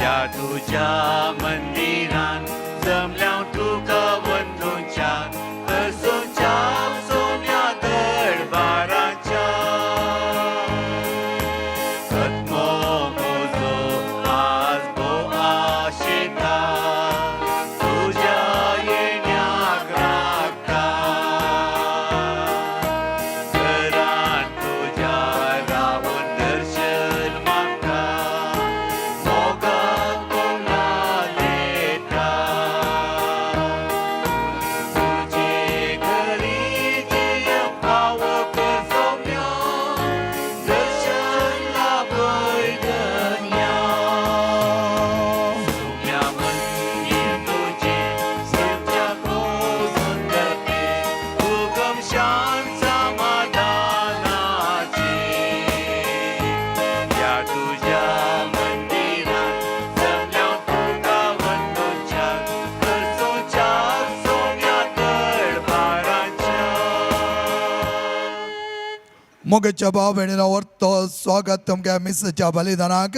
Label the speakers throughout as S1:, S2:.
S1: ह्या तुज्या मंदिरान जमल्या तुका वंदूच्या हरसोच्या सोम्या दरबाराच्या. आत्मो म्हजो आज भोव आशेता तुज्या येण्याक राखता. घरान तुज्या रावन दर्शन मागता मोगाक कोला दिता. तुजे घरी जियेवंक फावो कर सोम्या दर्शन लाभय धन्या. सोम्या मंदीर तुजें सगळ्या खूब सुंदर तें उगम शांत समाधानाचें. ह्या तुज्या मंदिरान जमल्या तुका वंदूच्या हरसोच्या सोम्या दरबाराच्या.
S2: मोगेच्या भाव भयणीनो, वर्तो स्वागत तुमच्या मिसाच्या बलिदानाक.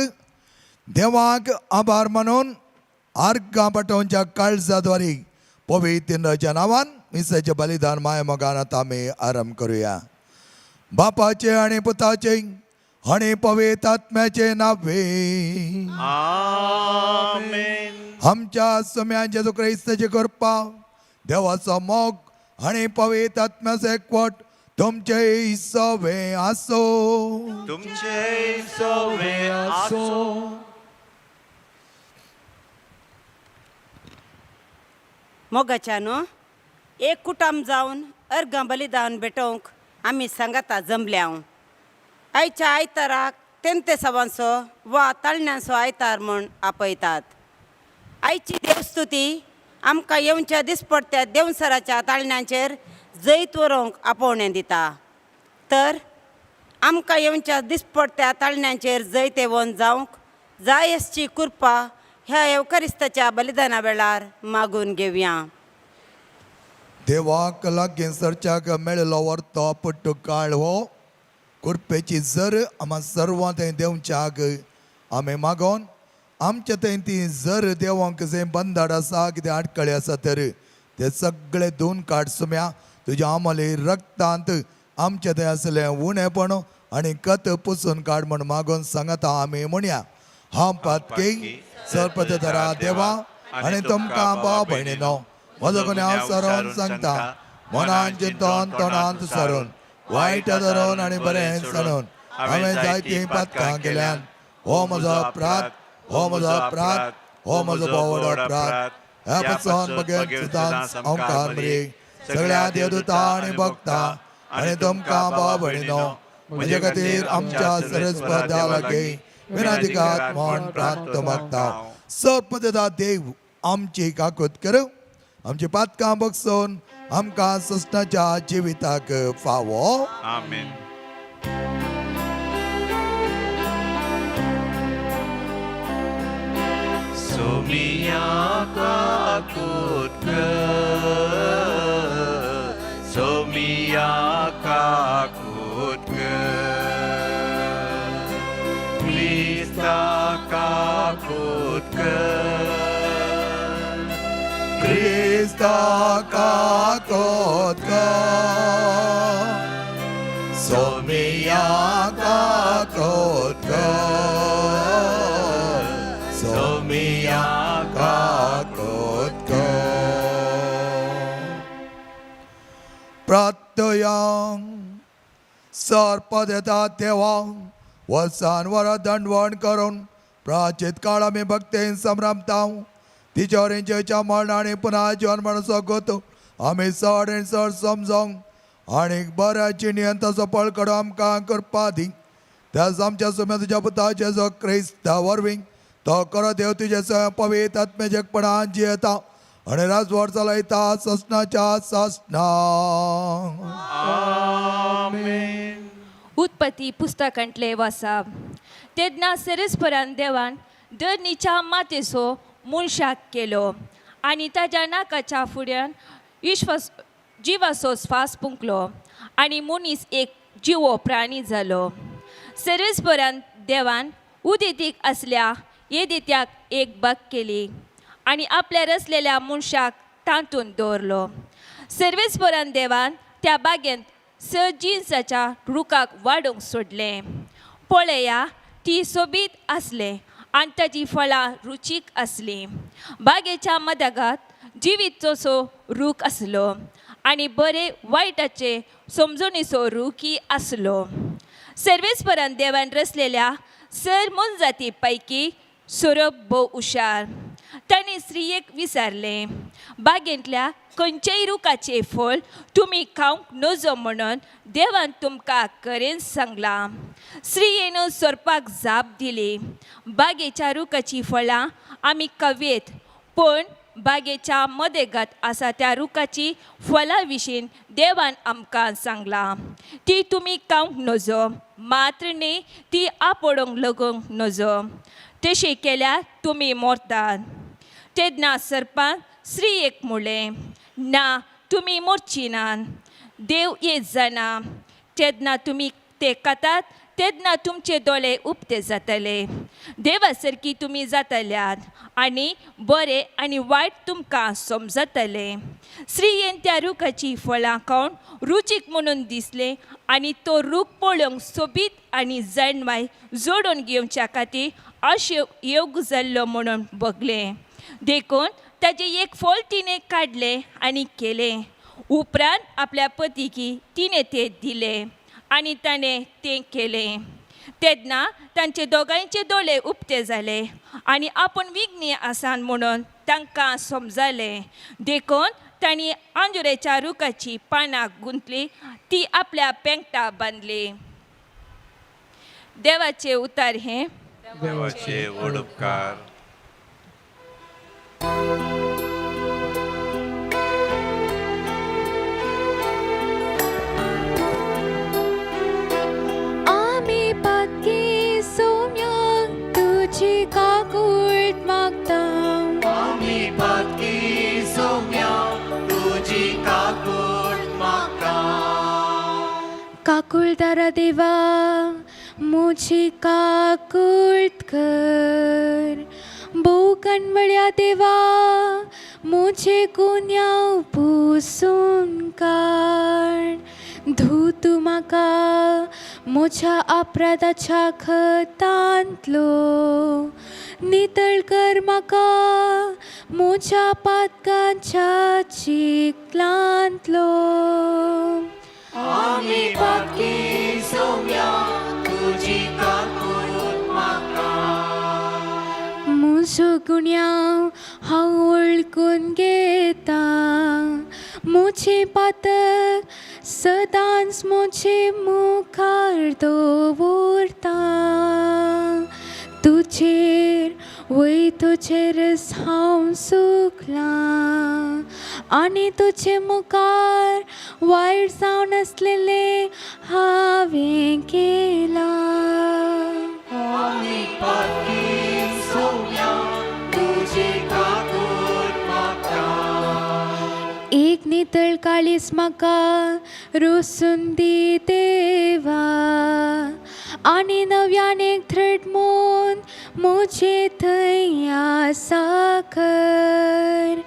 S2: देवाक आभार मानून आर्गां पाठोवच्या काळजाद्वारी पवित्र नांवान मिसाचें बलिदान माय मोगान आतां आमी आरंभ करुया. बापाचे आनी पुताचे आनी पवित्र आत्म्याचे नावे.
S1: आमेन.
S2: आमच्या सम्या जेजू क्रिस्ताची कृपा, देवाचो मोग आनी पवित्र आत्म्याचो एकवट तुमचे सवे आसो.
S1: तुमचे सवे आसो.
S3: मोगाच्या न्हू, एक कुटाम जावन अर्गां बलिदान भेटोवंक आमी सांगाता जमल्या. आयच्या आयताराक तेंतेसावांचो वा ताळण्यांचो आयतार म्हूण आपयतात. आयची देवस्तुती आमकां येवच्या दिसपडत्या देवसराच्या ताळण्यांचेर जैत व्हरूंक आपोवणें दिता. तर आमकां येवच्या दिसपडत्या ताळण्यांचेर जैत येवन जावंक जाय आसची कृपा ह्या येवकारिस्ताच्या बलिदाना वेळार मागून घेवया.
S2: देवाक लागीं सरच्याक मेळिल्लो वर्तो पट्टू काळ हो कृपेची जर आमा सर्वां थंय देंवच्याक आमी मागोन आमच्या थंय ती जर देवंक जंय बंदड आसा, कितें आडखळी आसा तर ते सगळे दोन काड सुम्या. तुज्या आमले रक्तांत आमच्या थंय आसलें उणेपण आनी कत पुसून काड म्हण मागोन सांगता आमी म्हणया. हांव पातकी सरपतधरा देवा आनी तुमकां भाव भयणीनो म्हजो कोणी हांव सरोन सांगता, मनान चिंतोन तोंडांत सरून वायट धरून आनी बरें सणून हांवें जायतीं पातकां केल्यान. हो म्हजो अपराध, हो म्हजो अपराध, हो म्हजो भोव अपराध. ह्या पासून बगेन सुदां ओंकार मरे सगळ्या देवदूता आनी भक्ता आनी तुमकां भाव भयणीनो म्हजे खातीर आमच्या सरस्पदा लागीं विनाधिकार म्हण प्राप्त मागता. सर्पदा देव आमची काकूत करूं, आमची पातकां बगसून आमकां सस्नाच्या जिविताक फावो.
S1: आमेन. सोमिया काकूत कर, सोमिया काकूत कर, क्रिस्ता काकूत कर,
S2: क्रिस्ता काकूत कर, सोमिया काकूत कर, सोमिया काकूत कर. प्रार्थयांग सर्प देता देवा, वर्सान वर दंडवण करून प्राचीत काळ आमी भक्तीन संभ्रमता. तिच्या वरींच्या मरण आनी पुन्हा जीवन म्हणसो गोतो आमी चड आनी चड समजोंक आनी बऱ्या जिणेन ताचो पळकडो आमकां करपा दी. त्याच आमच्या सुम्या तुज्या पुता जेजो क्रिस्ता वरवीं. तो करो देव तुजे स्वयं पवित्र आत्मेजकपणान जियेता आनी राजवट चलयता ससनाच्या ससना.
S1: आमेन.
S4: उत्पत्ती पुस्तकांतले वासाप. तेन्ना सेरेस्परान देवान धरणीच्या मातेचो मनशाक केलो आनी ताज्या नाकाच्या फुड्यान विश्वास जिवाचो स्वास पुंकलो आनी मनीस एक जिवो प्राणी जालो. सेरेस्परान देवान उदेंतीक आसल्या येदित्याक एक बाग केली आनी आपल्या रचलेल्या मनशाक तातूंत दवरलो. सर्वेस्परान देवान त्या बागेंत स जिन्साच्या रुखाक वाडूंक सोडलें. पळया, ती सोबीत आसलें आनी ताजी फळां रुचीक आसलीं. बागेच्या मदगात जिवीतचोसो रूख आसलो आनी बरे वायटाचे समजणीचो रुखी आसलो. सर्वेस्परान देवान रचलेल्या सर मोनजाती पैकी सोरोप भोव हुशार. ताणें स्त्रियेक विचारलें, बागेंतल्या खंयचेय रुखाचें फळ तुमी खावंक नजो म्हणून देवान तुमकां करेन सांगलां. स्त्रियेन सोरपाक जाप दिली, बागेच्या रुखाचीं फळां आमी खावयेत, पूण बागेच्या मदेगात आसा त्या रुखाची फळां विशीं देवान आमकां सांगलां, ती तुमी खावंक नजो, मात्र न्ही ती आपोडूंक लगूंक नजो, तशें केल्यार तुमी मरतात. तेन्ना सरपान स्त्रियेक म्हणलें, ना, तुमी मरची नात. देव येत जाणा, तेन्ना तुमी ते खातात तेन्ना तुमचे दोळे उक्ते जातले, देवा सारकी तुमी जातल्यात आनी बरें आनी वायट तुमकां समजतलें. स्त्रियेन त्या रुखाचीं फळां खावन रुचीक म्हणून दिसलें आनी तो रूख पळोवंक सोबीत आनी जाणवाय जोडून घेवच्या खातीर अशें योग जाल्लो म्हणून बगलें. देखून ताजें एक फळ तिणें काडलें आनी केलें. उपरांत आपल्या पतीकी तिणें तें दिलें आनी ताणें तें केलें. तेन्ना तांचे दोगांयचे दोळे उक्ते जाले आनी आपूण विघ्नी आसा म्हणून तांकां समजलें. देखून तांणी अंजुरेच्या रुखाची पानां गुंतली, ती आपल्या पेंगटा बांदली. देवाचे उतार हें.
S1: देवाचे व्हड उपकार.
S5: आमी पातकी सोम्याक तुजी काकूळट मागता.
S1: आमी पातकी सोम्या तुजी काकूट मागता.
S5: काकुळदारा देवा, म्हजी काकूळट कर. भोव कणवळ्या देवा, म्हजे गुन्यांव पुसून काड. धू तूं म्हाका म्हज्या अपराधाच्या खतांतलो, नितळ कर म्हाका म्हज्या पातकाच्या चिखलांतलो.
S1: आमी पातकी सोम्या तुजी काकूट मागता.
S5: म्हजो गुन्यांव हांव वळखून घेता, म्हजें पातक सदांच म्हजे मुखार दवरता. तुजेर वय तुजेरच हांव चुकलां आनी तुजे मुखार वायट जावन आसलेलें हांवें केलां.
S1: आमी पातकी सोम्या तुजी काकूट मागता.
S5: एक नितळ काळीज म्हाका रोसून दी देवा, आनी नव्यान एक धृढ मन म्हजे थंय आसा कर.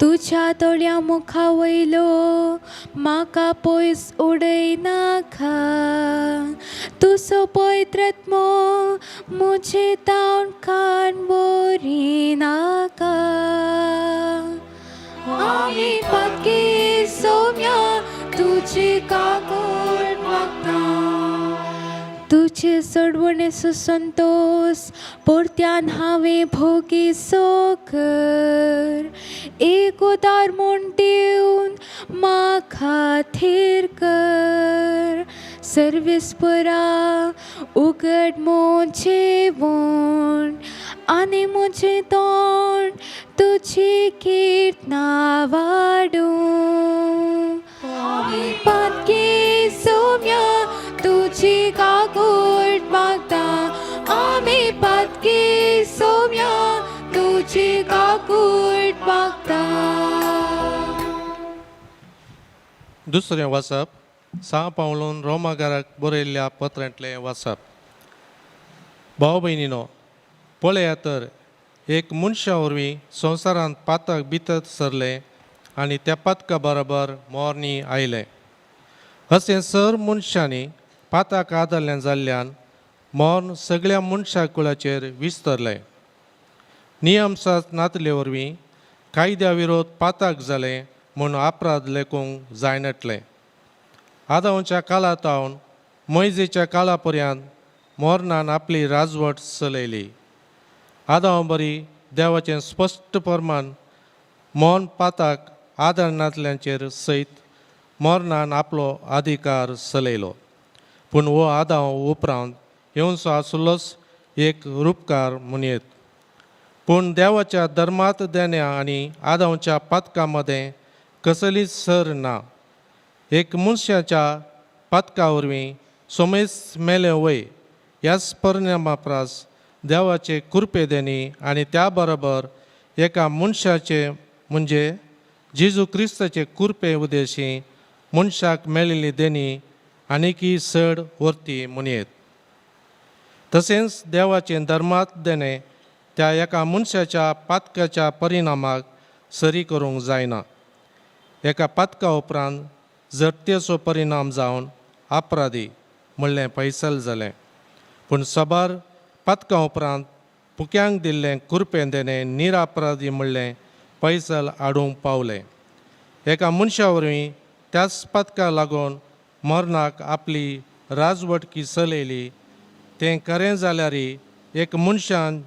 S5: तुज्या दोळ्या मुखा वयलो म्हाका पयस उडयनाका, तुजो पवित्र म्हजे तावन कान व्हरिनाका. आमी पातकी सोम्या तुजी काकूळट मागता. तुजे सोडवणेचो संतोस परत्यान हांवें भोगी कर. एक उदार म्हूण दिवन म्हाका थीर कर. सर्वेस्परा, उगड म्हजें वोण आनी म्हजें तोंड तुजी किर्तना वाडूं. आमी पातकी सोम्या तुजी काकूळट मागता. आमी पातकी सोम्या तुजी काकूळट मागता.
S6: दुसरें वाचप सा पावलून रोमागाराक बरयल्ल्या पत्रांतलें वाचप. भाव भयणीनो, पळया तर एक मनशा वरवीं संवसारांत पातक भितर सरलें आनी त्या पातका बरोबर मोरणी आयलें. अशें सर मनशांनी पाताक आदरलें जाल्ल्यान मर्ण सगळ्या मनशा कुळाचेर विस्तरलें. नियमसाच नातले वरवीं कायद्या विरोध पाताक जालें म्हूण अपराध लेखूंक जायनाटलें. आदांवच्या काळा तावन मोयजेच्या काळा पर्यंत मोरनान आपली राजवट चलयली. आदांव बरी देवाचें स्पश्ट प्रमाण मौन पाताक आदार नातल्यांचेर सयत मोरनान आपलो अधिकार चलयलो. पूण हो आदांव उपरांत येवचो आसलोच एक रुपकार म्हणयेत. पूण देवाच्या धर्मांत देण्या आनी आदांवच्या पातकां मदें कसलीच सर ना. एक मनशाच्या पातका वरवीं सोमेस मेलें वय ह्याच परिणामा प्रास देवाचे कृपे देणी आनी त्या बरोबर एका मनशाचे म्हणजे जेजू क्रिस्ताचे कृपे उदेशी मनशाक मेळिल्ली देणी आनीकय चड वर्ती म्हणयेत. तशेंच देवाचें धर्मांत देणें त्या एका मनशाच्या पातकाच्या परिणामाक सरी करूंक जायना. एका पातका उपरांत जडतेचो परिणाम जावन अपराधी म्हणलें फैसल जालें. पूण साबार पातकां उपरांत पुक्यांक दिल्लें कुरपें देणें निरापराधी म्हणलें फैसल हाडूंक पावलें. एका मनशा वरवीं त्याच पातकाक लागून मरणाक आपली राजवटकी चलयली तें खरें जाल्यारय एक मनशान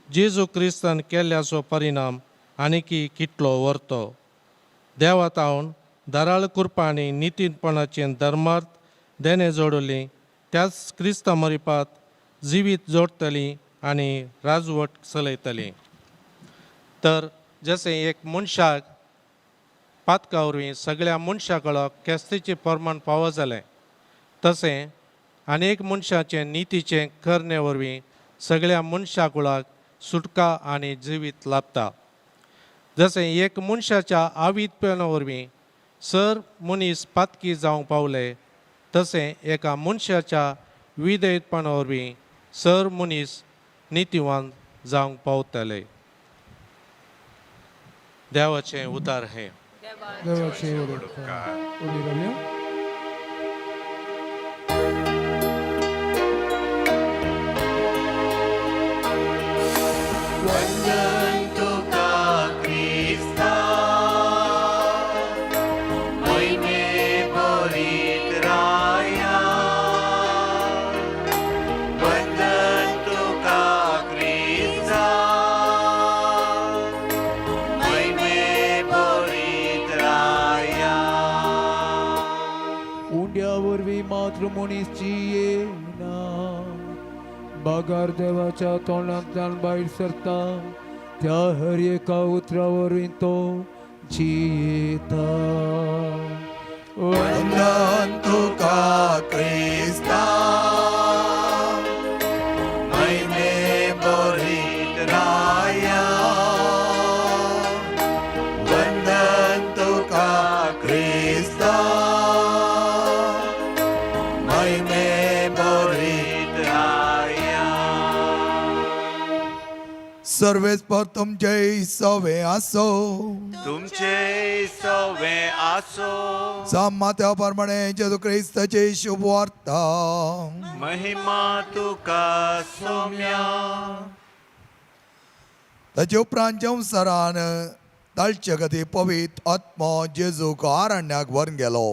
S6: जेजू क्रिस्तान केल्ल्याचो परिणाम आनीकय कितलो व्हरतो. देवा तावन धाराळ कृपा आनी नितीपणाचें धर्मार्थ देणें जोडली त्याच क्रिस्ता मरिपात जिवीत जोडटली आनी राजवट चलयतली. तर जशें एक मनशाक पातका वरवीं सगळ्या मनशा कळक केस्तीचें प्रमाण फावो जालें तशें आनी एक मनशाचें नितीचें करणे वरवीं सगळ्या मनशा कुळाक सुटका आनी जिवीत लाभता. जशें एक मनशाच्या आवीतपणा वरवीं सर मनीस पातकी जावंक पावले तशें एका मनशाच्या विधेयतपणा वरवीं सर मनीस नितीवान जावंक पावतले. देवाचें उतार हें.
S7: देवाचे उपकार. उबी रावया.
S1: वंदन तुका क्रिस्ता, महिमे भरीत राया. वंदन तुका क्रिस्ता, महिमे भरीत राया.
S7: उंड्या वरवीं मात्र मनीस जियेना, बागार देवाच्या तोंडांतल्यान भायर सरता त्या हर एका उतरा वरवीं तो जियेता.
S2: वंदन तुका क्रिस्ता,
S1: महिमे भरीत राया. वंदन तुका क्रिस्ता, महिमे भरीत राया.
S2: सर्वेस्पर तुमचे सवे आसो.
S1: तुमचे सवे आसो.
S2: मात्या प्रमाणे जेजू क्रिस्ताची शुभ वार्ता.
S1: महिमा तुका सोम्या.
S2: ताचे उपरांत संवसारान ताळचे खातीर पवित्र आत्मो जेजूक आरण्याक व्हरून गेलो.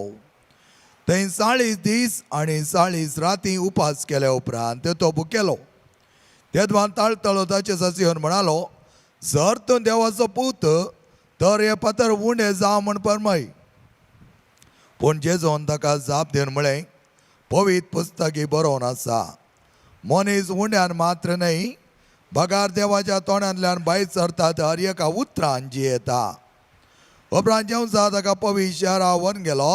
S2: थंय 40 दीस आनी 40 राती उपास केल्या उपरांत तो भुकेलो. तेदवान ताळतळो ताचे सासी येवन म्हणालो, जर तूं देवाचो पूत तर हे फातर उणें जावं म्हण परमय. पूण जेजून ताका जाप दिवन म्हळें, पवित्र पुस्तकी बरोवन आसा, मनीस उंड्यान मात्र न्हय बगार देवाच्या तोंडांतल्यान भायर सरतात हर एका उतरान जियेता. उपरांत जेवसा ताका पवी शहरा व्हरून गेलो.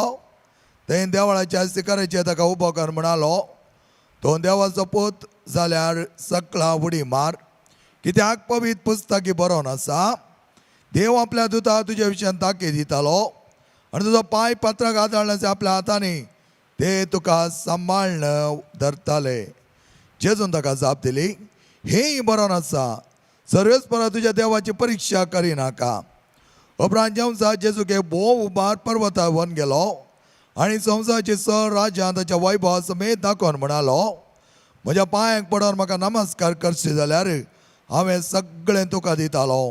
S2: थंय देवळाच्या शिखराचेर ताका उबो कर म्हणालो, तो देवाचो पूत जाल्यार सकला उडी मार, कित्याक पवित्र पुस्तकी बरोवन आसा, देव आपल्या दुता तुज्या विशयान ताकीद दितालो आनी तुजो पांय पत्राक आदळ्ळ्याचे आपल्या हातांनी ते तुका सांबाळ्न धरताले. जेजून ताका जाप दिली, हेंय बरोवन आसा, सर्वेस्परा तुज्या देवाची परिक्षा करिनाका. उपरांत जेवसा जेजूक एक भोव उबार पर्वतार व्हरून गेलो आनी संवसाराची सर राज्यां ताच्या वैभवा समेत दाखोवन म्हणालो, म्हज्या पांयांक पडोन म्हाका नमस्कार करशी जाल्यार हांवें सगळें तुका दितालो.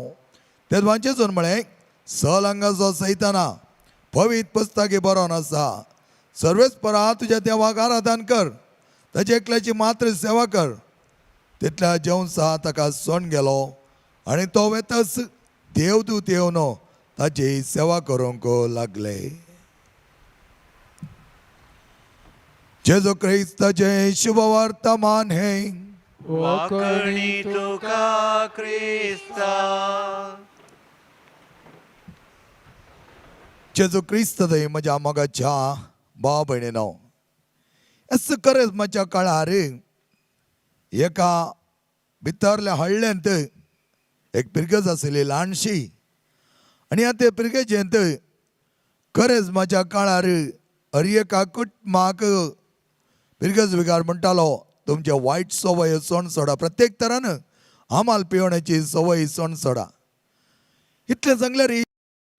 S2: तेदवान जेजून म्हळें, सल हांगाचो सैताना, पवित्र पुस्तकी बरोवन आसा, सर्वेस्परा तुज्या देवाक आराधन कर, ताची एकल्याची मात्र सेवा कर. तितल्या जेवसा ताका सोण गेलो आनी तो वेतच देवदूत येवन ताची सेवा करूंक लागले. जेजू क्रिस्ताचें शुभवर्तमान हें.
S1: वाकणी तुका क्रिस्ता.
S2: जेजू क्रिस्त थंय म्हज्या मोगाच्या भाव भयणीनो, असो करत म्हज्या काळार एका भितरल्या हळ्ळेंत एक पिरगज आशिल्ली ल्हानशी आनी ह्या ते पिरगेजेंत खरेंच म्हज्या काळार हर एका कुटुंबाक पिरगज विगार म्हणटालो, तुमचे वायट संवय सोण सोडा, प्रत्येक तरान आमाल पिवण्याची संवय सोण सोडा. इतलें सांगल्यार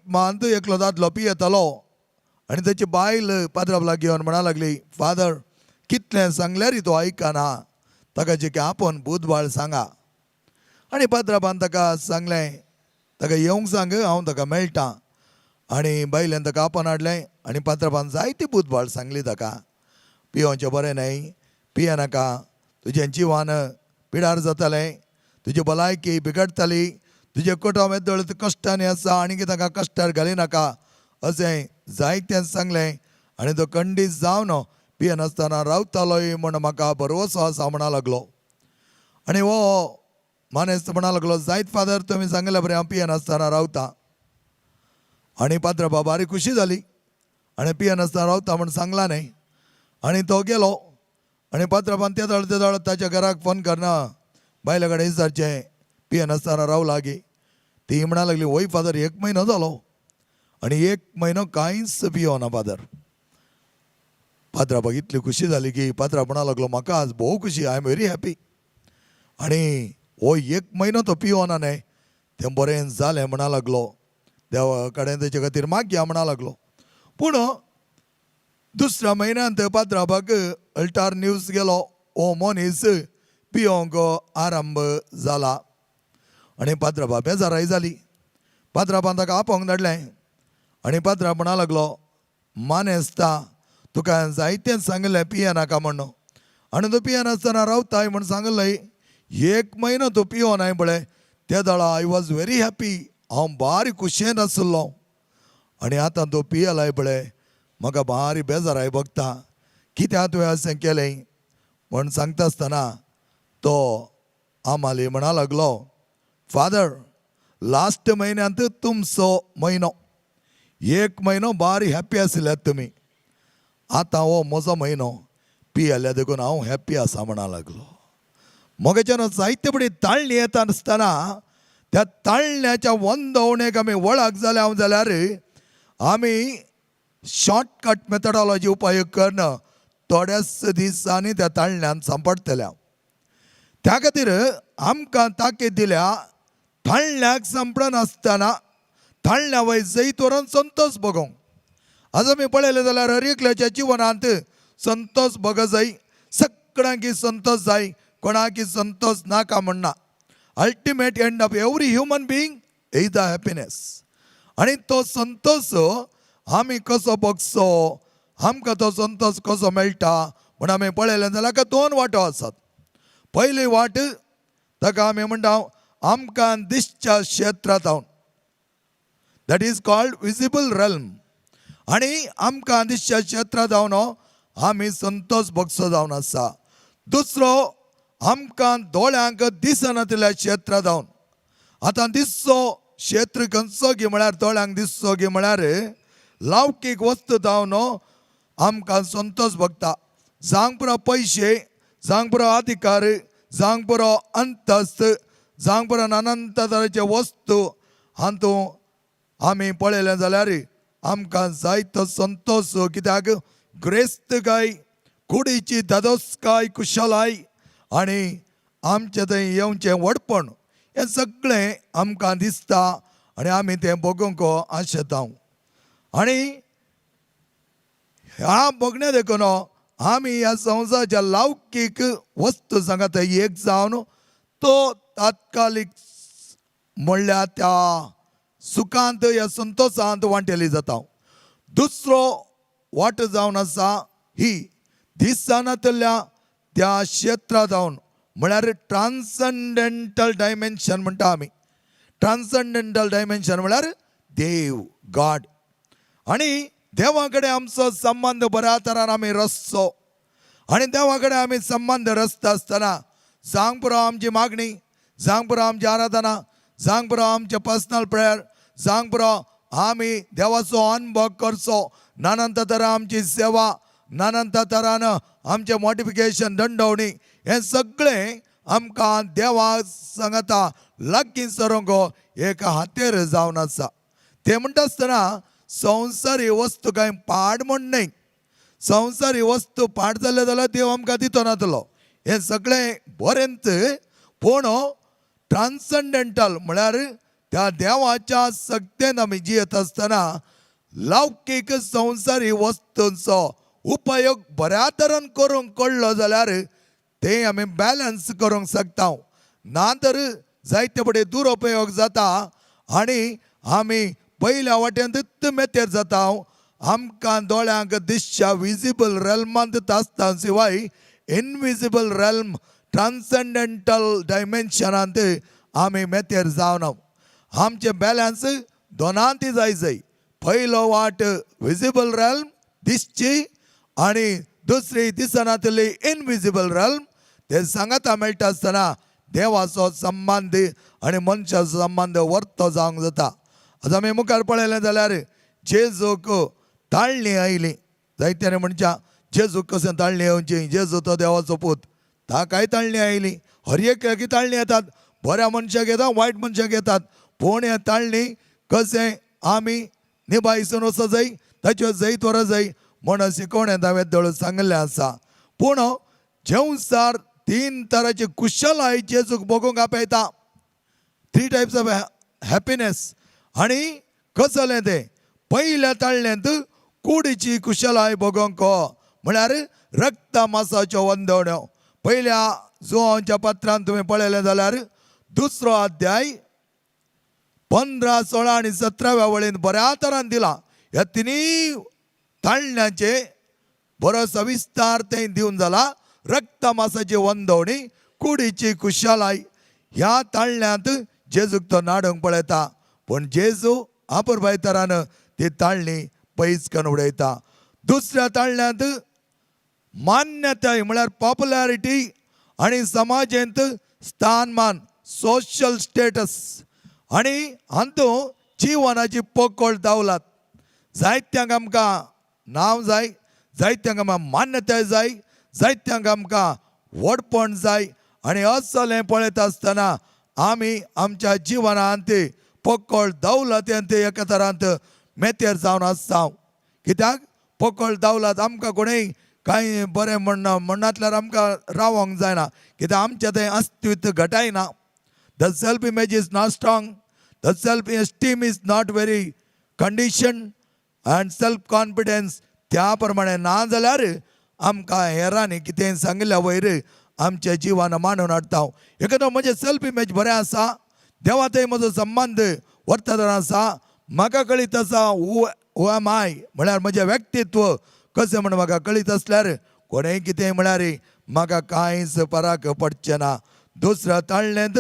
S2: मांत एकलो दादलो पियेतालो आनी ताची बायल पाद्राब लागीं येवन म्हणा लागली, फादर कितलें सांगल्यारय तो आयकना, ताका जे आपोवन बुधवाळ सांगा. आनी पाद्राबान ताका सांगलें, ताका येवंक सांग, हांव ताका मेळटा. आनी बायलेन ताका आपोवन हाडलें आनी पाद्राबान जायती बुधवाळ सांगली ताका, पियोवचें बरें न्हय, पियेनाका, तुजें जिवान पिडार जातालें, तुजी भलायकी बिगडटाली, तुजें कुटुंब येदोळ कश्टांनी आसा, आनी ताका कश्टार घालिनाका, अशें जायतें सांगलें. आनी तो खंडीत जावन पियेनासतना रावतालोय म्हूण म्हाका भरवसो आसा म्हणा लागलो. आनी हो मानेस्त म्हणा लागलो, जायत फादर, तुमी सांगल्या बरें हांव पियेनासतना रावता. आनी पाद्रा बारी खुशी जाली आनी पियेनासतना रावता म्हूण सांगलां न्हय. आनी तो गेलो आनी पात्राबान तेदळ तेदळ ताच्या घराक फोन करना बायले कडेन विचारचें, पियेनासतना रावला गी? ती म्हणा लागली, वय फादर, एक म्हयनो जालो आनी एक म्हयनो कांयच पियोना फादर. पात्राबाक इतली खुशी जाली की पात्रा म्हणा लागलो, म्हाका आज भोव खुशी, I am very happy. आनी हो एक म्हयनो तो पियोना न्हय, तें बरें जालें म्हणा लागलो, देवा कडेन तेचे खातीर मागया म्हणा लागलो. पूण दुसऱ्या म्हयन्यांत पात्राबाक अल्टार न्यूज गेलो, हो मनीस पियोंक आरंभ जाला. आनी पात्राबा बेजाराय जाली. पात्राबान ताका आपोवंक धाडलें आनी पात्रा म्हणा लागलो, मानेस्ता, तुका जायतें सांगलें पियेनाका म्हण आनी तूं पियेनासतना रावताय म्हण सांगलें, एक म्हयनो तूं पियोनाय पळय, ते दळा I was very happy, हांव बारी खुशयेन आशिल्लो. आनी आतां तूं पियेलाय पळय, म्हाका बारी बेजाराय भोगता, कित्याक तुवें अशें केलें म्हण सांगता आसतना तो आमाली म्हणा लागलो, फादर, लास्ट म्हयन्यांत तुमचो म्हयनो, एक म्हयनो बारी हॅप्पी आशिल्ल्यात तुमी, आतां हो म्हजो म्हयनो, पियेल्या देखून हांव हॅप्पी आसा म्हणा लागलो. म्हज्यान जायते फुडें ताळणी येता आसतना त्या ताळण्याच्या वंदवणेक आमी वळख जाल्या हांव जाल्यार आमी शॉर्टकट मेथडॉलॉजी उपयोग करून थोड्याच दिसांनी त्या ताळण्यान सांपडटल्या. त्या खातीर आमकां ताकीद दिल्या, ताळण्याक सांपडनासतना ताळण्या वयर जैत व्हरून संतोष भोगोवंक. आज आमी पळयलें जाल्यार हर एकल्याच्या जिवनांत संतोष भोग जाय, सगळ्यांकी संतोष जाय, कोणाकी संतोष नाका म्हणना. Ultimate end of every human being is the happiness. आनी तो संतोष आमी कसो भोगचो, आमकां तो संतोष कसो मेळटा म्हण आमी पळयलें जाल्यार हाका दोन वाटो आसात. पयली वाट ताका आमी म्हणटा आमकां दिसच्या क्षेत्रांत, that is called visible realm. आनी आमकां दिसच्या क्षेत्रांत जावन आमी संतोष भोगचो जावन आसा. दुसरो आमकां दोळ्यांक दिसनातल्या क्षेत्रांत जावन. आतां दिसचो क्षेत्र खंयचो गी म्हळ्यार दोळ्यांक दिसचो गी म्हळ्यार लौकीक वस्तू जावन आमकां संतोष भोगता. जावंक पुरो पयशे, जावंक पुरो अधिकार, जावंक पुरो अंतस्त, जावंक पुरो अनंत तरेचे वस्तू, हातूंत आमी पळयलें जाल्यार आमकां जायतो संतोष. कित्याक ग्रेस्तकाय, कुडीची धादोसकाय, कुशलाय आनी आमचे थंय येवचें व्हडपण हें सगळें आमकां दिसता आनी आमी तें भोगूंक आशेता. आनी ह्या भोगण्या देखून आमी ह्या संवसाराच्या लौकीक वस्तू सांगात एक जावन तो तात्कालीक म्हणल्यार त्या सुखांत ह्या संतोशांत वांटेली जाता. दुसरो वाट जावन आसा ही दिसनातल्या त्या क्षेत्रां जावन, म्हळ्यार ट्रान्संडेंटल डायमेन्शन म्हणटा आमी. ट्रान्संडेंटल डायमेन्शन म्हळ्यार देव, गॉड. आनी देवा कडेन आमचो संबंद बऱ्या तरान आमी रचचो. आनी देवा कडेन आमी संबंद रचता आसतना जावंक पुरो आमची मागणी, जावंक पुरो आमची आराधना, जावंक पुरो आमचें पर्सनल प्रेयर, जावंक पुरो आमी देवाचो अनुभव करचो. नानांत तरा आमची सेवा, नानांत तरान आमचें मोटिफिकेशन, दंडवणी, हें सगळें आमकां देवा सांगता लागीं सरूंक एक हातेर जावन आसा. ते म्हणटा आसतना संवसारी वस्तू कांय पाड म्हण न्हय. संवसारी वस्तू पाड जाल्ले जाल्यार देव आमकां दितो नातलो. हें सगळें बरेंच, पूण ट्रान्संडेंटल म्हळ्यार त्या देवाच्या सक्तेन आमी जियेत आसतना लौकीक संवसारी वस्तूंचो उपयोग बऱ्या तरेन करूंक कळ्ळो जाल्यार ते आमी बॅलन्स करूंक शकता. ना तर जायते फुडें दुरुपयोग जाता आनी आमी पयल्या वाटेंतूच मेतेर जाता. आमकां दोळ्यांक दिसच्या विजिबल रेल्मांत आसता शिवाय इनविजिबल रेल्म, ट्रान्संडेंटल डायमेन्शनांत आमी मेतेर जावना. आमचें बॅलन्स दोनांत जाय जाय. पयलो वाट विजिबल रेल्म दिसची आनी दुसरी दिसनातली इनविजिबल रेल्म. ते सांगाता मेळटा आसतना देवाचो संबंद आनी मनशाचो संबंद वर्तो जावंक जाता. आतां आमी मुखार पळयलें जाल्यार जेजूक ताळणी आयली. जायत्यानी म्हणच्या, जेजूक कशें ताळणी येवची? जेजू तो देवाचो पूत, ताकाय ताळणी आयली. हर एकल्याक ताळणी येतात, बऱ्या मनशाक येता, वायट मनशाक येतात. पूण हे ताळणी कशें आमी निभायसून वचो जाय, ताच्यो जैत व्हरो जाय म्हण शिकवणेंत हांवें दळ सांगिल्लें आसा. पूण जेवसार तीन तरांची कुशलाय जेजूक भोगूंक आपयता, थ्री टायप्स ऑफ हॅपिनेस. आनी कसलें तें? पयल्या ताळण्यांत कुडीची कुशलाय भोगोंक, म्हळ्यार रक्त मासाच्यो वंदवण्यो. पयल्या जुवांच्या पत्रान तुमी पळयलें जाल्यार दुसरो अध्याय 15, 16 आनी 17व्या वळीन बऱ्या तरान दिला. ह्या तिनूय ताळण्याचे बरो सविस्तार थंय दिवन जाला. रक्त मासाची वंदवणी, कुडीची कुशलाय, ह्या ताळण्यांत जेजूक तो नाडूंक पळयता, पूण जेजू आपुरबाय तरान ती ताळणी पयस करून उडयता. दुसऱ्या ताळण्यांत मान्यताय म्हळ्यार पॉप्युलॅरिटी आनी समाजेंत स्थानमान, सोशल स्टेटस, आनी हातूंत जिवनाची पोकळ दावलात. जायत्यांक आमकां नांव जाय, जायत्यांक आमकां मान्यताय जाय, जायत्यांक आमकां व्हडपण जाय. आनी असलें पळयता आसतना आमी आमच्या जिवनांत पोकळ दौलतेंत एका तरांत मेतेर जावन आसता. कित्याक पोकळ दौलत? आमकां कोणूय कांय बरें म्हणना म्हणनातल्यार आमकां रावोंक जायना, कित्याक आमचें तें अस्तित्व घटायना. The self image is not strong, the self esteem is not very condition and self confidence त्या प्रमाणे ना जाल्यार आमकां हेरांनी कितें सांगिल्ल्या वयर आमच्या जिवान मांडून हाडटा. एकादो म्हजें सेल्फ इमेज बरें आसा, देवा थंय म्हजो संबंद वर्तमान आसा, म्हाका कळीत आसा हू हू एम I, म्हळ्यार म्हजें व्यक्तित्व कशें म्हण म्हाका कळीत आसल्यार कोणेंय कितें म्हळ्यार म्हाका कांयच फरक पडचें ना. दुसऱ्या ताळण्यांत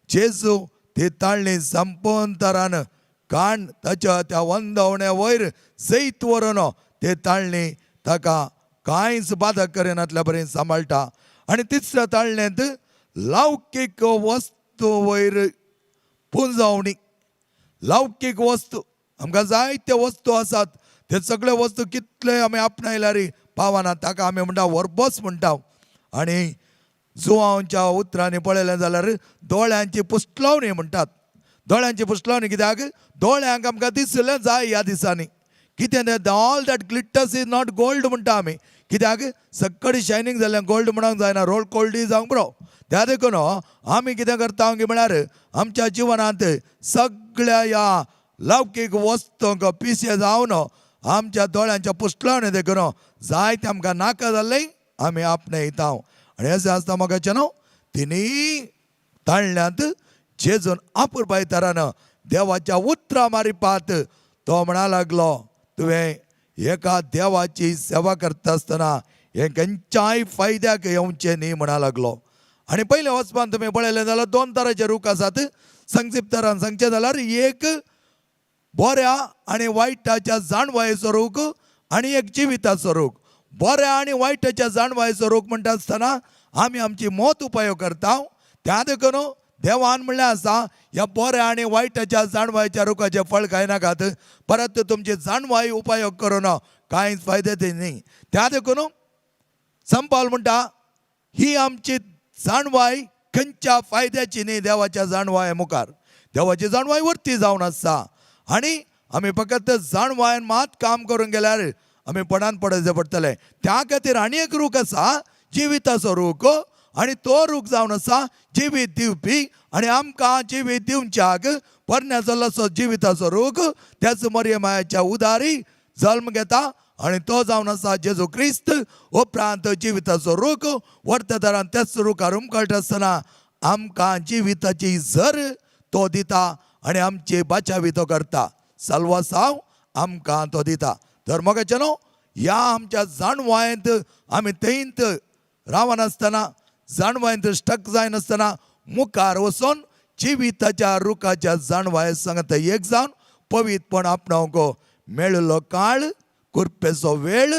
S2: जेजू ती ताळणी संपूर्ण तरान काण ताच्या त्या वंदवण्या वयर जैत व्हरून ते ताळणी ताका कांयच बाधक करिनातल्या बरें सांबाळटा. आनी तिसऱ्या ताळण्यांत लौकीक वस्तू वयर पुंजावणी. लौकीक वस्तू, आमकां जायते वस्तू आसात, ते सगळे वस्तू कितले आमी आपणायल्यार पावना. ताका आमी म्हणटा वरबस म्हणटा. आनी जुवांच्या उतरांनी पळयलें जाल्यार दोळ्यांची पुसलावणी म्हणटात. दोळ्यांची पुसलावणी कित्याक? दोळ्यांक आमकां दिसलें जाय. ह्या दिसांनी कितें तें all that glitters is not gold म्हणटा आमी. कित्याक सक्कडी शायनींग जाल्यार गोल्ड म्हणूंक जायना, रोल कोल्डूय जावंक पुरो. त्या देखून आमी कितें करता म्हळ्यार आमच्या जिवनांत सगळ्या ह्या लौकीक वस्तूंक पिशे जावन आमच्या दोळ्यांच्या पुसलावणे देखून जायते आमकां नाका जाल्लें आमी आपणयता. आनी अशें आसता म्हाका न्हू तिनी ताळण्यांत जेजून अपुरबाय तरान देवाच्या उतरां मारिपात तो म्हणा लागलो, तुवें एका देवाची सेवा करता आसतना हें खंयच्याय फायद्याक येवचें न्ही म्हणा लागलो. आनी पयलें वचपान तुमी पळयलें जाल्यार दोन तरांचे रूख आसात. संक्षिप्त तरान सांगचें जाल्यार एक बऱ्या आनी वायटाच्या जाणवायेचो रूख आनी एक जिविताचो रूख. बऱ्या आनी वायटाच्या जाणवायेचो रूख म्हणटा आसतना आमी आमची मत उपयोग करता. त्या देखून देवान म्हणलें आसा ह्या बऱ्या आनी वायटाच्या जाणवायेच्या रुखाचें फळ खायनाकात, परत तुमची जाणवाय उपयोग करून कांयच फायदे ते न्ही. त्या देखून संपाल म्हणटा ही आमची जाणवाय खंयच्या फायद्याची न्ही देवाच्या जाणवाये मुखार. देवाची जाणवाय वरती जावन आसा आनी आमी फकत जाणवायन मात काम करूंक गेल्यार आमी पणान पडचें पडटलें. त्या खातीर आनी एक रूख आसा जिविताचो रूख आनी तो रूख जावन आसा जिवीत दिवपी आनी आमकां जिवीत दिवच्याक पोरण्या जाल्लो जिविताचो रूख त्याच मरियमायाच्या उदारी जल्म घेता आनी तो जावन आसा जेजू क्रिस्त. उपरांत जिविताचो रूख वर्ते तरान त्याच रुखार उमकळटा आसतना आमकां जिविताची झर तो दिता आनी आमची बाचावी तो करता, साल्वासांव आमकां तो दिता. तर मोगाचे न्हू ह्या आमच्या जाणवायेंत आमी थंयत रावनासतना जाणवायेंत स्टक जायनासतना मुखार वचून जिविताच्या रुखाच्या जाणवाये सांगता एक जावन पवित्रपण आपणावंक मेळिल्लो काळ, कुरपेचो वेळ,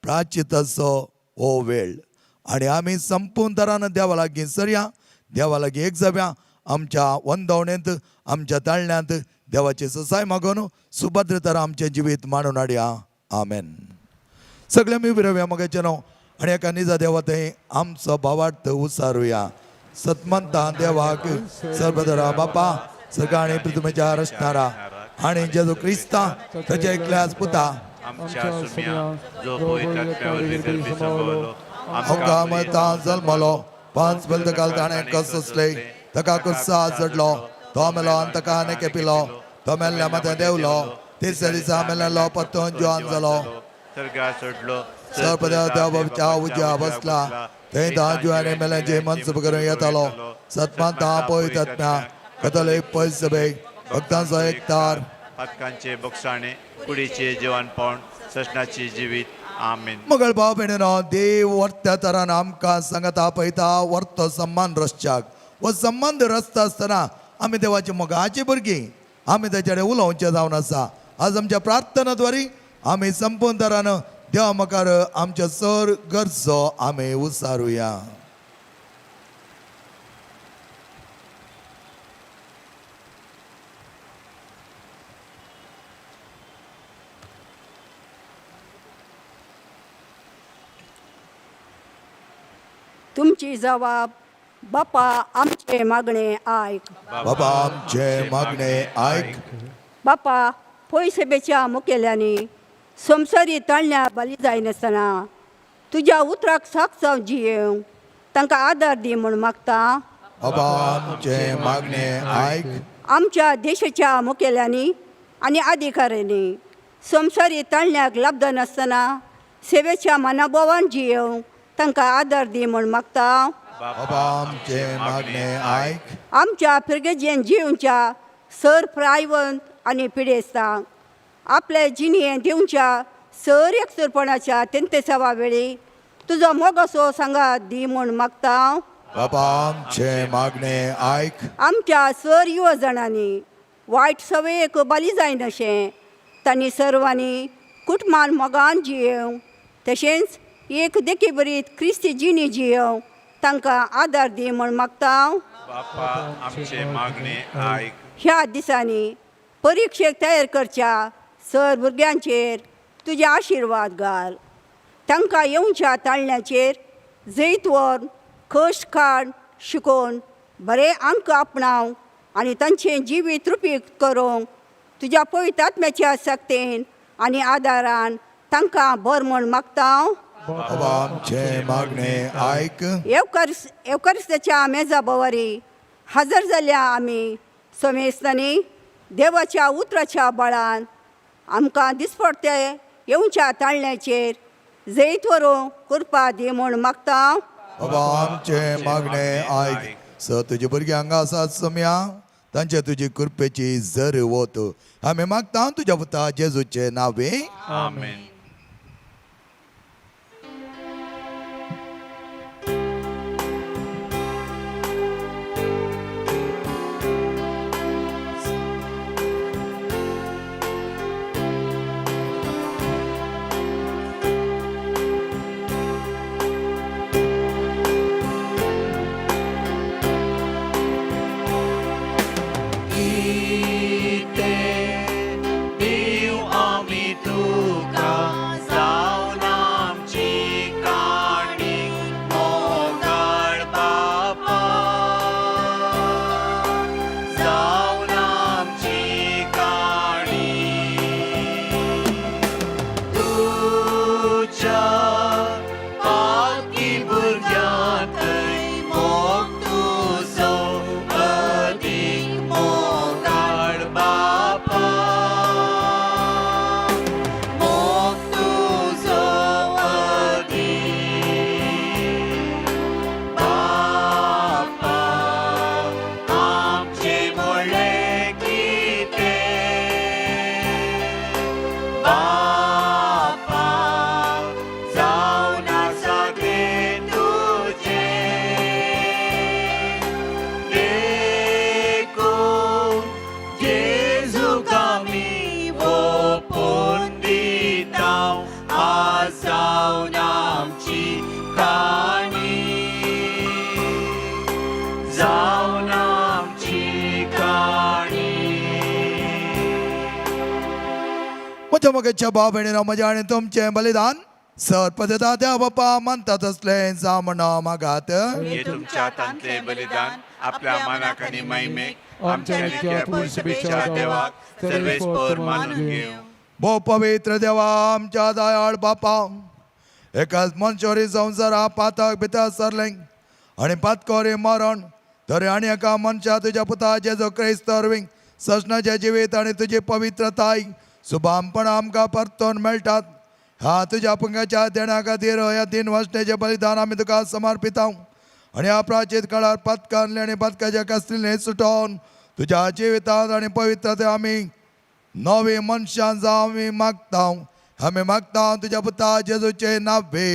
S2: प्राचिताचो हो वेळ. आनी आमी संपूर्ण तरान देवा लागीं सरया, देवा लागीं एक जावया. आमच्या वंदवणेंत आमच्या ताळण्यांत देवाची ससाय मागून सुभद्र तरा आमचें जिवीत मांडून हाडया. आमेन. सगळे आमी विरवया मगाचें न्हू आनी एका निजा देवा थंय आमचो भावार्थ उसारुया. सतमंता देवाक सर्वदरा बापा सगळ्या पृथ्वीच्या रचणारा आनी जेजू क्रिस्ता ताच्या एकल्याच पुता
S1: आमच्या सुम्या जो पवित्र आत्म्या वरवीं संभवलो,
S2: आमकां मतां जल्मलो, पांच बलदकाल ताणें कसले ताका कुर्सा चडलो, तो मेलो आनी ताका आनी पिलो, तो मेल्ल्या मतें देंवलो, तिसऱ्या दिसा मेल्लो परतून जिवान जालो,
S1: सर्गार सोडलो,
S2: सर्पदा देवाच्या उज्या बसला, थंय धा जिवानी मेल्यांचे मनसुप करून येतालो. सतमानता पवित्र आत्म्या कथोलीक पयस सभेक भक्तांचो एकतार
S1: पातकांचे बक्षाणे कुडीचे जीवन पावण ससनाची जिवीत. आमेन.
S2: मगळ भाव भयणीनो, देव वर्त्या तरान आमकां सांगता पळयता वर्तो सम्मान रसच्याक. हो संबंद रचता आसतना आमी देवाची मोगाची भुरगीं, आमी ताचे कडेन उलोवचें जावन आसा. आज आमच्या प्रार्थनाद्वारी आमी संपूर्ण तरान देवा मुखार आमच्या सर गरजो आमी उसारुया.
S3: तुमची जबाब बापा आमचे मागणे आयक.
S2: बाबा आमचे मागणे आयक.
S3: बापा पयसभेच्या मुखेल्यांनी संवसारी ताळण्या बली जायनासतना तुज्या उतराक साक जावन जियेवंक तांकां आदार दी म्हूण मागता.
S2: बाबा आमचे मागणे आयक.
S3: आमच्या देशाच्या मुखेल्यांनी आनी अधिकाऱ्यांनी संवसारी ताळण्याक लाभदनासतना सेवेच्या मनाभावान जियेवंक तांकां आदार दी म्हूण मागता.
S2: बाबा आमचे मागणे आयक.
S3: आमच्या फिरगेजेन जिवच्या सर प्रायवंत आनी पिडेस्तांक आपले जिणें दिवच्या सर एकसुरपणाच्या तेंतेसावा वेळी तुजो मोगसो सांगात दी म्हूण मागता.
S2: बाबा आमचे मागणे आयक.
S3: आमच्या सर युवजणांनी वायट सवयेक बली जायनाशें तांणी सर्वांनी कुटुंबान मोगान जियेवंक तशेंच एक देखी बरीत क्रिस्ती जिणी जियेवंक तांकां आदार दी म्हूण मागता.
S1: बापा आमचे मागणे आयक.
S3: ह्या दिसांनी परिक्षेक तयार करच्या सर भुरग्यांचेर तुजे आशिर्वाद घाल. तांकां येवच्या ताळण्याचेर जैत व्हर कश्ट काड शिकोवन बरे अंक आपणावंक आनी तांचें जिवीत रुपीक करूंक तुज्या पवित्र आत्म्याच्या सक्तेन
S8: आनी आदारान तांकां बरो म्हूण मागता.
S2: बाबा आमचें मागणें आयक.
S8: येवकरिस येवकरिस्ताच्या मेजा भोवरी हजर जाल्या आमी सोमेस्तांनी देवाच्या उतराच्या बळान आमकां दिसपडते येवच्या ताळण्याचेर जैत व्हरूंक कृपा दी म्हूण मागता.
S2: बाबा आमचें मागणें आयक. स तुजी भुरगीं हांगा आसात सोम्या, तांचे तुजी कृपेची जर वत आमी मागता तुज्या पुता जेजूचे नावे.
S1: आमेन. दिव आमी तुका जावन आमची काणी मोगाळ बापा, जावन आमची काणी तुज्या पाकी भुरग्यांतय मोग तुजो अदीक मोगाळ बापा, मोग तुजो अदीक बापा, आमचें म्हणलें कितें बापा, जावन आसा तें तुजें, देखून जेजूक आमी ओंपून दिता आज जावन आमची काणी, जावन आमची काणी.
S2: म्हज्या मोगाच्या भाव भयणीनो, म्हज्या आनी तुमचें बलिदान सर पदता त्या बापा मानता तसलें जावं म्हणून मागात.
S1: हे तुमच्या हातांतले बलिदान आपल्या मानाक आनी महिमेक आमच्या नित्य पुरुषपेच्या देवाक सर्वेस्पर मानून घेवं.
S2: भोव पवित्र देवा, आमच्या दयाळ बापा, एकाच मनशोरी संवसारा पातक भितर सरलें आनी पातकोरी मरण तरी आनी एका मनशा तुज्या पुता जेजो क्रिस्त वरवीं सजनाचें जिवीत आनी तुजी पवित्रताय सुभामपणां आमकां परतून मेळटात. ह्या तुज्या पंगाच्या देण्या खातीर ह्या तीन वासणेचें बलिदान आमी तुका समर्पिता आनी ह्या प्राचीत काळार पातकांतले आनी पातकाच्या कास्तींतले सुटोवन तुज्या जिवितांत आनी पवित्रते आमी नवी मनशां जावं आमी मागता. आमी मागता तुज्या पुता जेजूचे नावे.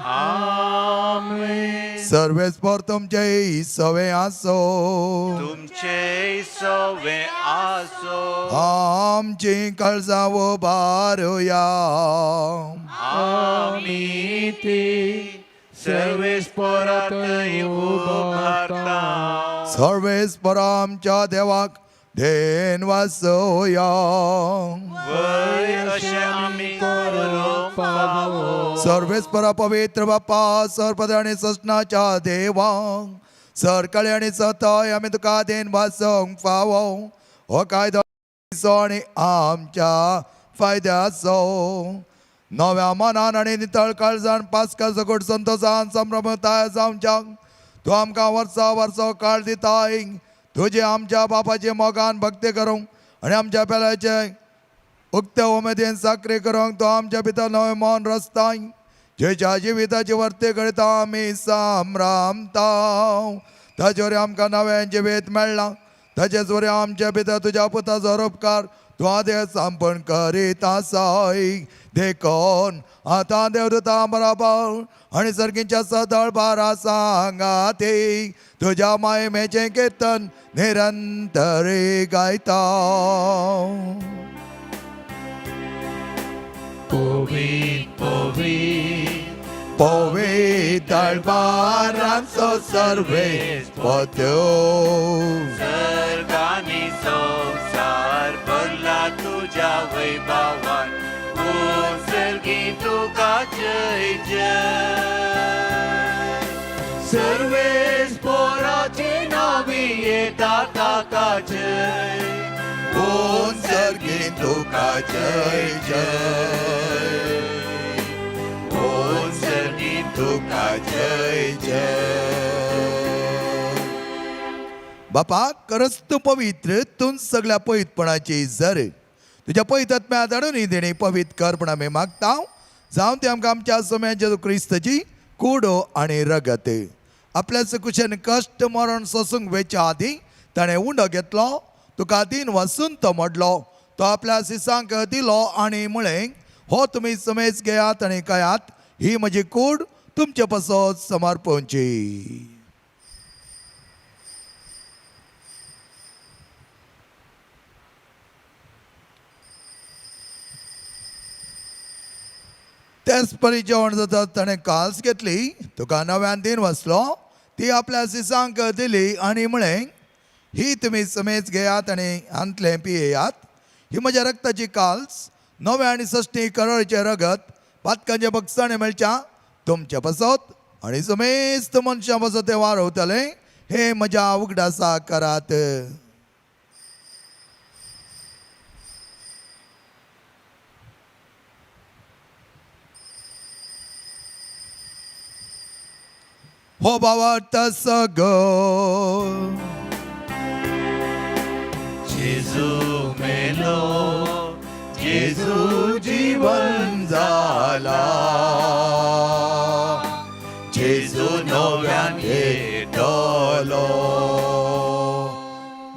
S1: आमेन.
S2: सर्वेस्पर तुमचे सवे आसो.
S1: तुमचे सवे आसो.
S2: आमची काळजां उबारुया.
S1: आमी ती सर्वेस्परातय उबारता.
S2: सर्वेस्पर आमच्या देवाक then वासोया.
S1: वय अशें आमी करूंक फावो.
S2: सर्वेस्पर पवित्र बापा, सरपद आनी ससनाच्या देवांक सरकाळी आनी सतय आमी तुका then वासोवंक फावो. हो कायदो आनी आमच्या फायद्याचो. नव्या मनान आनी नितळ काळजान पास्कल सगट संतोशान संभ्रमताय जावच्या तूं आमकां वर्सा वर्सो काळ दिताय. तुजे आमच्या बापाचे मोगान भक्ती करूंक आनी आमच्या पेल्याचे उक्ते उमेदीन साकरी करूंक तो आमच्या भितर नवें मन रचताय. जेच्या जिविताची वर्ती करीता आमी संभ्रमता, ताचे वरवीं आमकां नवें जिवीत मेळ्ळां. ताचेच वरवीं आमच्या भितर तुज्या पुताचो उपकार तूं आदेश संपण करीत आसाय. देखून आतां देवदूतां बराबर आनी सर्गींच्या सदळ बारा सांगाती तुज्या मायमेचें किर्तन निरंतर गायता.
S1: पवित पवित
S2: पवित्र बारांचो सर्वे पत्यो.
S1: सर्गानी संवसार भरला तुज्या वैभवान, सर्गी तुका जय जय. सर्वेस पोराचे नावी येता ताका जय,
S2: कोण सर्गी तुका
S1: तुका जय जय, ओ सर्गी तुका जय जय.
S2: बापा खरंच तूं पवित्र, तूं सगळ्या पवित्रपणाची जर तुज्या पवित्र धाडून ही देणी पवित्र कर म्हण आमी मागता. जावं ते आमकां आमच्या सोम्या जेजू क्रिस्ताची कुडो आनी रगत. आपल्या कुशेन कश्ट मरण सोसूंक वेच्या आदीं ताणें उंडो घेतलो, तुका दीन वासून तो मोडलो, तो आपल्या सिसांक दिलो आनी म्हळें, हो तुमी समेज घेयात आनी खायात, ही म्हजी कूड तुमचे पासत समर्पणची. तेच परी जेवण जाता ताणें काल्स घेतली, तुका नव्यान दीन वाचलो, ती आपल्या सिसांक दिली आनी म्हळें, ही तुमी समेज घेयात आनी हांतलें पियेयात, ही म्हज्या रक्ताची काल्स, नव्या आनी सश्टी करळचें रगत, पातकांचे बगसाणे मेळच्या तुमचे पासत आनी समेस्त मनशां पासत तें वारवतलें, हें म्हज्या उगडासा करात. हो बाबा सगो
S1: जेजू मेलो, जेजू जीवन जाला, जेजू नव्यान येतलो.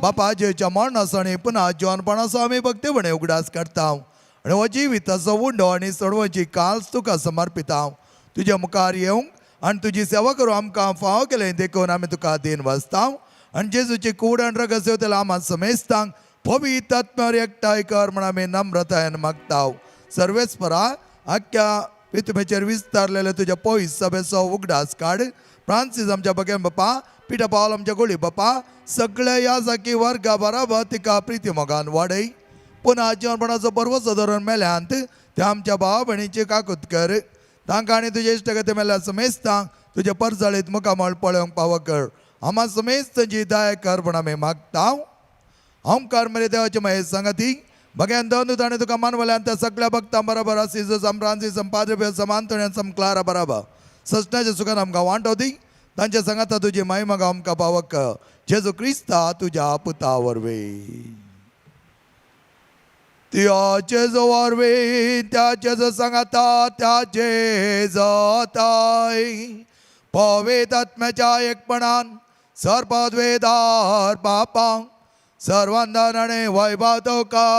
S2: बापा जेच्या मरणाचो आनी पुन्हा जिवनपणाचो आमी भक्तीपणे उगडास काडटा आनी हो जिविताचो उंडो आनी सोडवची काल्स तुका समर्पिता. तुज्या मुखार येवंक आनी तुजी सेवा करूं आमकां फावो केलें देखून आमी तुका दीन वाचता. आनी जेजूची कूड आनी रगत सेवतल्या आमा समेस्तांक पवित्र आत्म्यार एकठांय कर म्हण आमी नम्रतायेन मागता. सर्वेस्परा आख्ख्या पितुमेचेर विस्तारलेले तुज्या पयस सभेचो उगडास काड. फ्रांसीस आमच्या बगेन बापा, पिटा पावल आमच्या गोळी बापा, सगळ्या ह्या जाकी वर्गा बराबर तिका प्रिती मोगान वाडय. पुन्हा जिवनपणाचो बरवसो धरून मेल्यांत त्या आमच्या भाव भयणीची काकूत कर. तांकां आनी तुजे इश्टगती मेल्या समेस्तांक तुजे परजळीत मुखामळ पळोवंक पावो कर. आमा समेस्तांची दया कर म्हण आमी मागता. ओंकार मरे देवाचे महेश सांगती भग्यान दोन ताणें तुका मानवल्यान त्या सगळ्या भक्तां बरोबर आसीज सम फ्रांसीस सम पाद्रे सम आंतोनी सम क्लारा बराबर सजनाच्या सुखान आमकां वांटो दी. तांच्या सांगाता तुजी महिमा आमकां पावक जेजू क्रिस्ता तुज्या पुता वरवीं. त्या जेजू वरवीं, त्या जेजू सांगाता, त्या जेजताय पवित्र आत्म्याच्या एकपणान सर्पद्वेदार बापांक सर्वांदान आनी वैभव तुका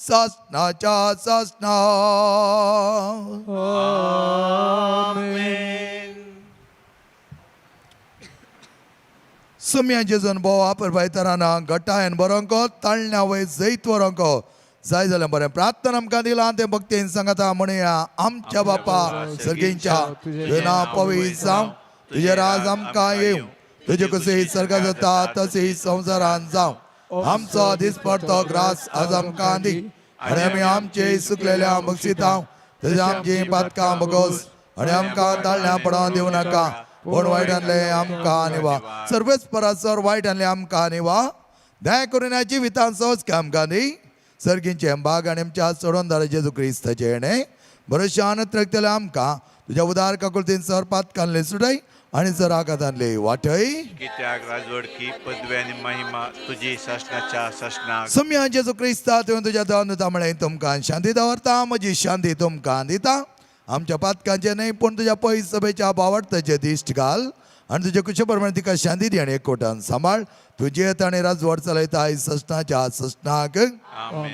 S2: ससनाच्या ससना. सुम्या जेजून भोव आपरभायतराना घटायन बरोंको ताळण्या वय जैत वरोंको जाय जाल्यार बरें प्रार्थना आमकां दिलां तें भक्तीन सांगता म्हणया. आमच्या बापा सर्गींच्या, तुजें नांव पवित्र जावं, तुजें राज आमकां येवं, तुजें कशें सर्गां जाता तशें संवसारान जावं. आमचो दिसपडतो ग्रास आज आमकां दी आनी आमी आमचे सुकलेल्या बक्षिता तशें आमची पातकां बगोस आनी आमकां ताळण्या पडोवन दिवं नाका, पूण वायट आणलें आमकां निवा. सर्वेच परासर वायट आणलें आमकां निवा. दया करून ह्या जिवितान सहज आमकां दी. सर्गींचे बाग आनी आमच्या सोडोनदार जेजू क्रिस्ताचें हेणें बरें शान रकतलें आमकां तुज्या उदार काकुळतीन सर पातकानले सुटय आनी सर आघातानले वाटय.
S1: कित्याक राजवडकी पदवी आनी महिमा तुजी सासणाच्या सासणाक.
S2: सम्या जेजू क्रिस्ता तुवें तुज्या देवान म्हळें तुमकां शांती दवरता, म्हजी शांती तुमकां दिता. आमच्या पातकांचे न्हय पूण तुज्या पयस सभेच्या बावडताचे दिश्ट घाल आनी तुजे कुशे प्रमाणे तिका शांती दी आनी एकवटान सांबाळ. तुजे ताणें राजवट चलयता ससनाच्या ससनाक.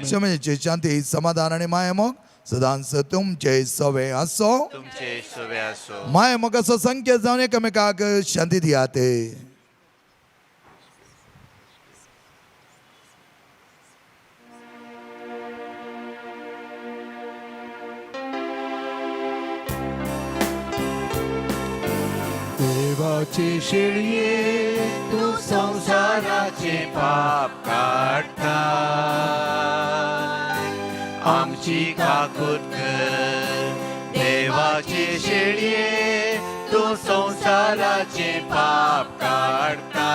S2: क्षमेची शांती समाधान आनी मायामोग सदांच तुमचे सवे आसो.
S1: तुमचे सवे आसो.
S2: मायामोगाचो संकेत जावन एकामेकाक शांती दियात.
S7: देवाचे शेळये
S1: तूं संवसाराचे पाप काडटा, आमची काकूत कर. देवाचे शेळये तूं संवसाराचे पाप काडटा,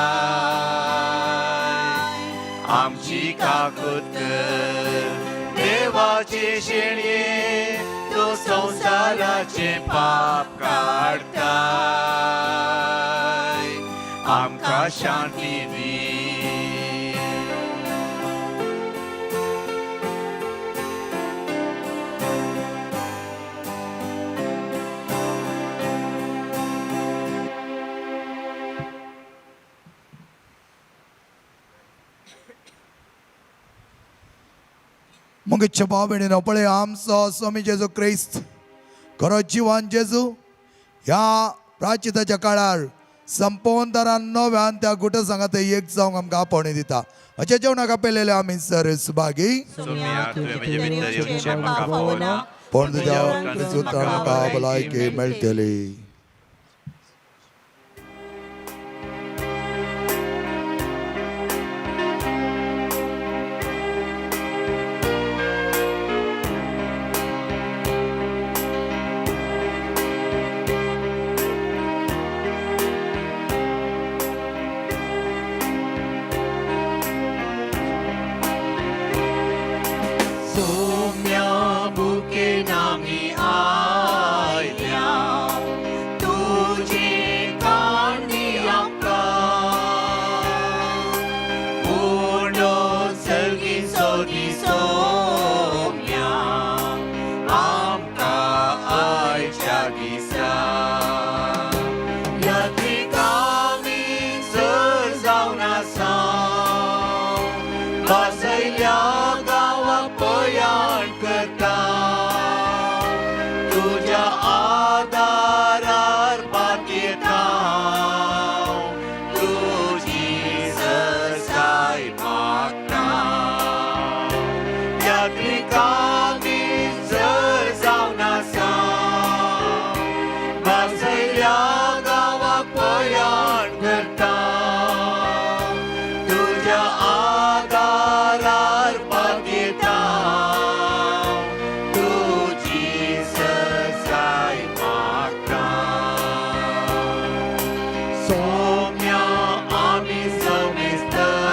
S1: आमची काकूत कर. देवाचे शेणये तूं संवसाराचें पाप काडताय आमकां शांती दी.
S2: मग भाव पळय आमचो स्वामी जेजू क्रिस्त खरो जिवान जेजू ह्या प्राचिताच्या काळार संपवंतरान नव्यान त्या गुट सांगात एक जावंक आमकां आपोवणी दिता. अशें जेवणाक आपयलेले आमी सर सुभागी.
S1: सोम्या, तुवें म्हजे भितर येवचें म्हाका फावना,
S2: पूण तुज्या उतरान म्हाका भलायकी मेळटली.
S1: सोम्या बुके नामी आयल्या तुजी काणी आमकां पूर्ण सर्गी सोदी सोम्या आमकां आयच्या दिसा यात्रिकामी सर जावन आसा वासयल्या गांवा पयाण करता तुज्या आदारार पातयेता तुजी सरसाय मागता. यात्रिकामी सर जावन आसा वासयल्या गांवा पयाण करता तुज्या आदारार पातयेता तुजी सरसाय मागता. सोम्या आमी समेस्तत्या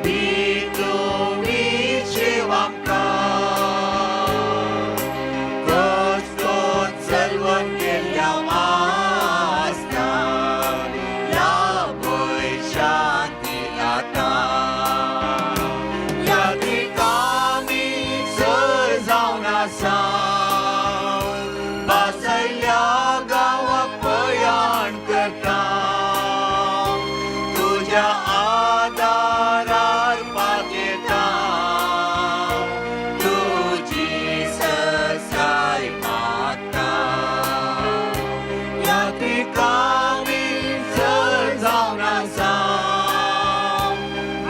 S1: दी तुमी शिवामकां कश्टोन चलवन गेल्ल्या आसता लाभय शांती आतां. यात्रिकामी सर जावन आसा वासयल्या गांवाक पयाण करता तुज्या आदारार पातयेता तुजी सरसाय मागता. यात्रिकामी सर जावन आसा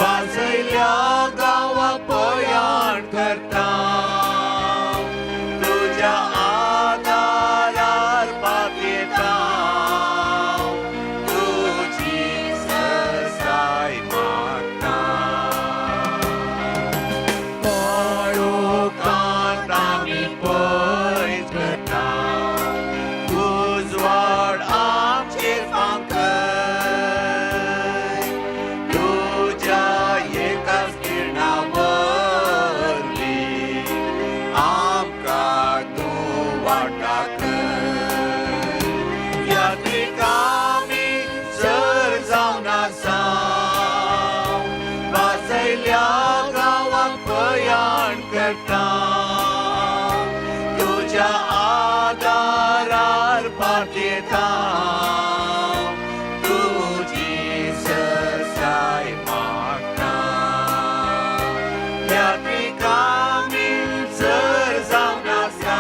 S1: वासयल्या गांवाक पयाण करता तुज्या आदारार पातयेता तुजी सरसाय मागता. काळोखांत आमी पयस करता उजवाड आमचेर फांकय तुज्या एकाच किरणा वरवीं आमकां तूं वाटाकय. यात्रिकामी सर जावन आसा वासयल्या गांवाक पयाण करता तुज्या आदारार पातयेता तुजी सरसाय मागता. यात्रिकामी सर जावन आसा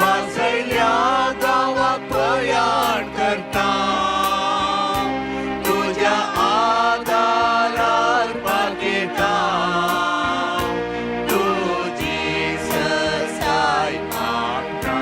S1: वासयल्या गांवाक पयाण करता तुज्या आदारार पातयेता तुजी सरसाय मागता.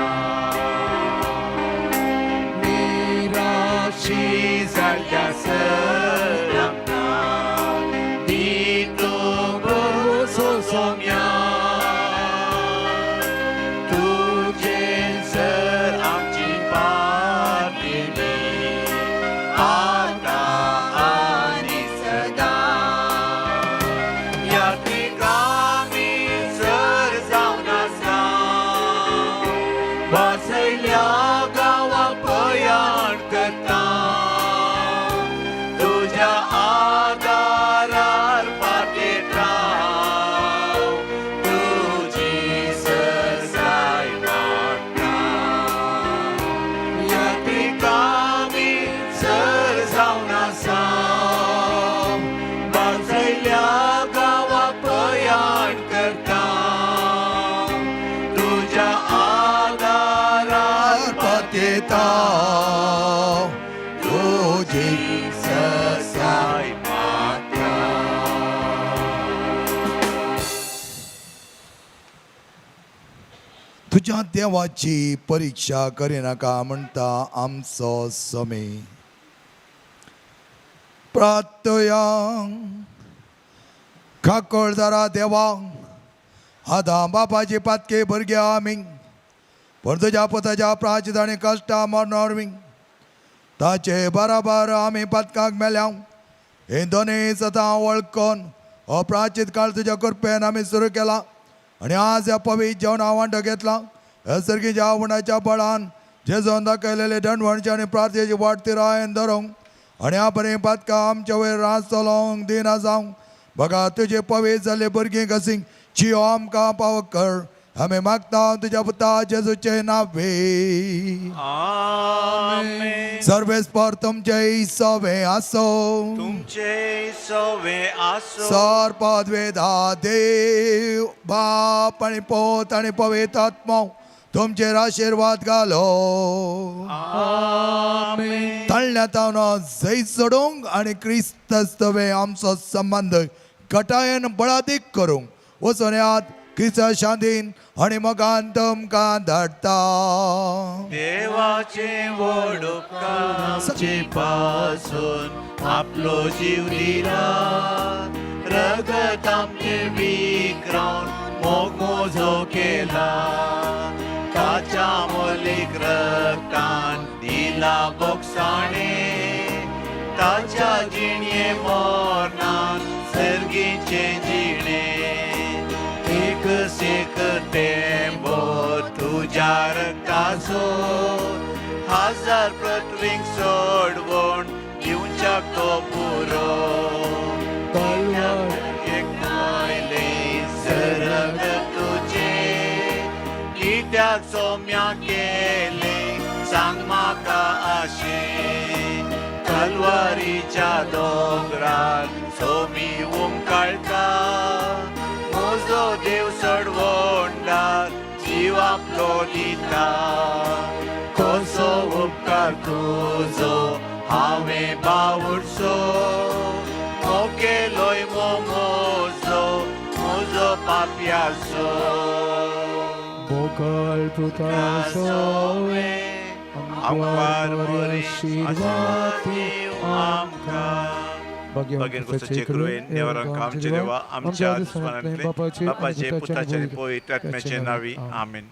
S2: तुज्या देवाची परिक्षा करिनाका म्हणटा आमचो समी. प्रार्थया. खाकोळदारा देवा, आदां बापाची पातके भुरग्या आमी, पूण तुज्या पुताच्या प्राचित आनी कश्टां मरणां वरवीं ताचे बराबर आमी पातकाक मेल्या. हे दोनूय सतां वळखून हो प्राचीत काळ तुज्या कृपेन आमी सुरू केला आनी आज ह्या पवित्र जेवणा वांटो घेतला. ह्या सर्गीच्या उणाच्या बळान जेजून दाखयलेले दंडवणचे आनी प्रार्थनेची वाट तिरायन धरूंक आनी आपणे पातकां आमच्या वयर रास चलोवंक दिना जावंक. बघा तुजे पवित्र जाल्ले भुरगीं कशी जियो आमकां पावक कर. आमी मागता तुज्या पुता जेजूचे नावे.
S1: आमेन.
S2: सर्वेस्पर तुमचे सवे आसो.
S1: तुमचे सवे आसो.
S2: सर पदवेदा देव बाप आनी पोत आनी पवित्र आत्मो तुमचेर आशिर्वाद घालो.
S1: आमेन.
S2: तळण्यातावन जैत चडोवंक आनी क्रिस्तस्तवे आमचो संबंद घटायेन बळादीक करूंक वचून यात क्रिस्ता शांतीन आनी मोगान तुमकां धाडटा.
S1: देवाचे व्हड उपकार आमचे पासून आपलो जीव दिला, रगत आमचे विक्रावन मोग मोजो केला, ताच्या मोलीक रगतान दिला बोगसाणे, ताच्या जिणे मरणान सर्गीचे जिणे, एक सेक टेंबो तुज्या रक्ताचो, हजार पृथ्वीक सोडवण दिवच्याक तो पुरो, एक पयले सरग तुजे, कित्याक सोम्या केले सांग म्हाका आशें, कलवारीच्या दोंगरार सोमी उमकाळटा, म्हजो देव सडवंडार जीव आपलो दिता, कसो उपकार तुजो हांवें बावडचो, मोकेलोय मोजो म्हजो पापयाचो.
S7: मोगाळ पुता
S1: सोवे आमकार आशिर्वाद आमकां.
S7: भगेन
S1: क्रिस्ताचे कृपेन देवरांक आमचे देवा आमच्या दुस्मानांतले बापाचे पुताचे आनी पवित्र आत्म्याचे नावी. आमेन.